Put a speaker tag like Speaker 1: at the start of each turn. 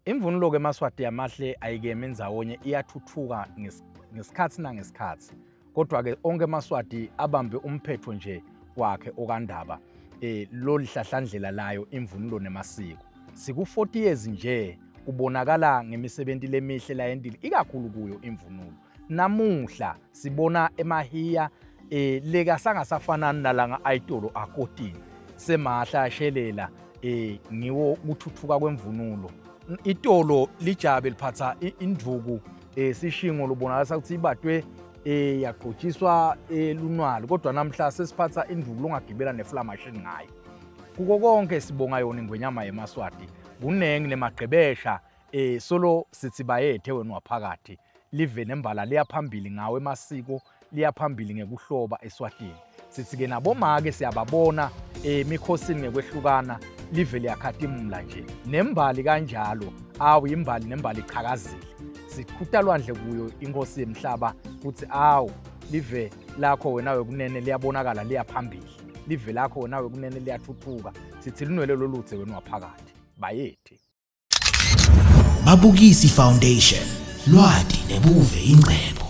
Speaker 1: Imvunulo ke emaSwati amahle ayikemi endzawonye, iyathuthuka ngesikhathi nangesikhathi. Kodwa ke onke amaSwati abambe umphetho nje wakhe okaNdaba, lolihlahlandlela layo imvunulo nemasiko. Siku 40 years nje kubonakala ngemisebenzi lemihle layentile ikakhulu kuyo imvunulo. Namuhla sibona emahiya leka sangasafanani nalanga ayitolo akotini semahla ashelela, ngiwo kuthuthuka kwemvunulo. Itolo lijabe liphatha induku, sishingo lubonakala ukuthi ibadwe, yagqotshiswa, lunwali, kodwa namhla sesiphatha induku longagibela nefly machine ngayo. Kuko konke sibonga yona ingwenyama yemaSwati kunengi nemagqebesha, solo sithi bayethe wena waphakathi. Live nembala liya phambili ngawo emasiko, liya phambili ngekuhloba eSwatini. Sithi-ke nabomake siyababona emikhosini ngekwehlukana, live liyakhatimula nje nembali kanjalo. Awu, imbali nembali ichakazile, sikhuta lwandle kuyo inkosi yemhlaba kuthi awu, live lakho wena wekunene liyabonakala liya phambili, live lakho wena wekunene liyathuthuka. Sithi lunwele loluthe wena waphakathi, bayethe.
Speaker 2: Babukisi Foundation, lwati nebuve ingcebo.